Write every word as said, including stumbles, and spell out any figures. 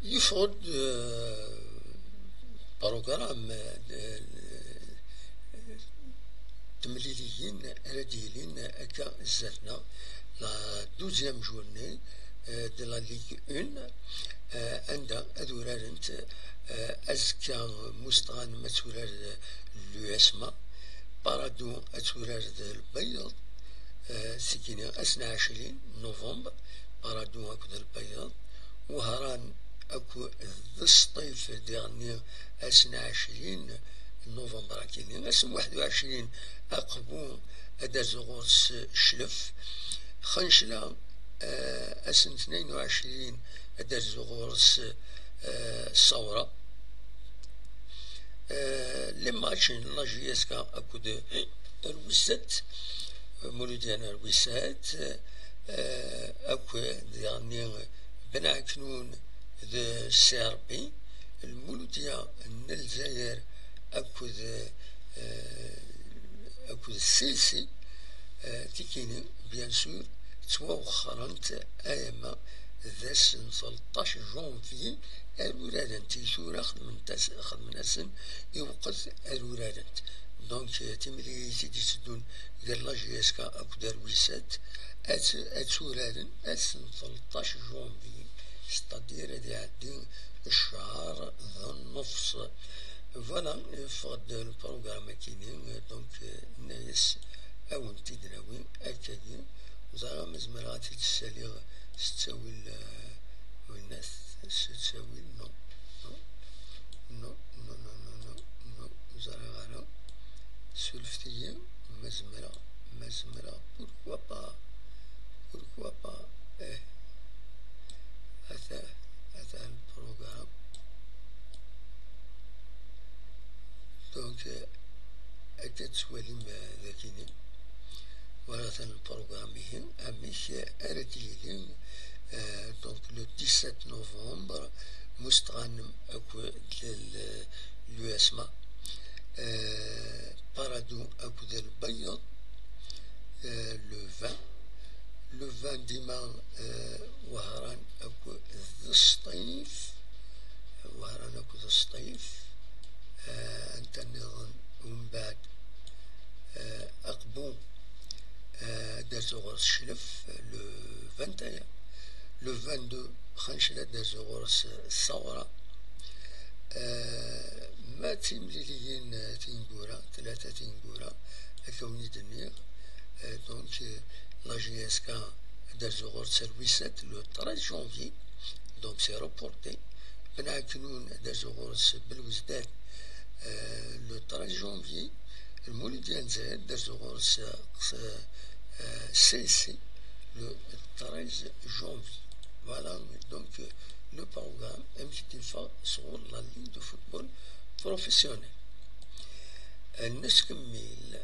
Yeffeɣ-d, euh, programme, euh, temliliyin ara d-yilin akka zdat-neɣ, la douzième journée, euh, de la Ligue un, euh, anda ad urarent, euh, azekka Mustɣanem ad turar l'U S M A, Paradou ad turar d Lbeyyeḍ, euh, tikini ass n ɛecrin novembre, Paradou akked Lbeyyeḍ, Wehran akked Sṭif diɣenni ass n ɛecrin novembre akini, ass n waḥed u ɛecrin Aqbu ad d-terzu ɣur-s Cclef, Xencla, euh, ass n tnayen u ɛecrin ad d-terzu ɣur-s, euh, Ṣawra. Euh, les matchs n la J S K akked Rwisset, Muludyan Rwisset, euh, akked diɣenni Ben Ɛeknun d C R B, Lmuludya n Lezzayer akked, euh, akked Sisi, euh, tikini, bien sûr, ttwawexxrent ayama d ass n tleṭṭac janvier ar urarent. I tura xedment-as-, xedmen-asen i weqt ar urarent. Donc, euh, timlilit i d-itteddun gar la J S K akked Rwisset, ad, ad tturaren ass n tleṭṭac janvier, c'est-à-dire ad iɛeddi cchar d nnefṣ. Voilà, yeffeɣ-d lprogram akini, donc, euh, nna-yas ad wen-t-id-nawi akkagi. Ẓriɣ ma zemreɣ ad t-id-ssaliɣ s ttawil, euh, winnat, s ttawil, non, non, non, non, ur ẓriɣ ara. Surfet-iyi ma zemreɣ, ma zemreɣ, pourquoi pas, pourquoi pas, eh. Ata, ata lprogram. Donc, euh, akka tettwalim, euh, dagini. Voilà, atan lprogram-ihin, amek ara d-yili, euh, donc, le dix-sept novembre, Mustɣanem akked l-, l'U S M A, euh, Paradou akked Lbeyyeḍ, euh, le vingt. Le vingt dima, euh, Wehran akked Sṭif. Wehran akked Sṭif. Euh, anta nniḍen umbeɛd, euh, Aqbu, euh, ad d-terzu ɣur-s Cclef, le vingt et un. Le vingt-deux, Xencla ad d-terzu ɣur-s Ṣawra. Euh, ma d timliliyin, euh, tineggura, tlata tineggura, akka wen-id-nniɣ, euh, donc, euh, la J S K ad d-terzu ɣur-s Rwisset le treize janvier, donc c'est reporté. Ben Ɛeknun ad d-terzu ɣur-s Belwezdad, euh, le treize janvier. Lmuludya n Lezzayer ad d-terzu ɣur-s, euh, euh, C S C le treize janvier. Voilà, donc, euh, le programme amek i d-yeffeɣ sɣur la Ligue de football professionnel. Euh, nettkemmil.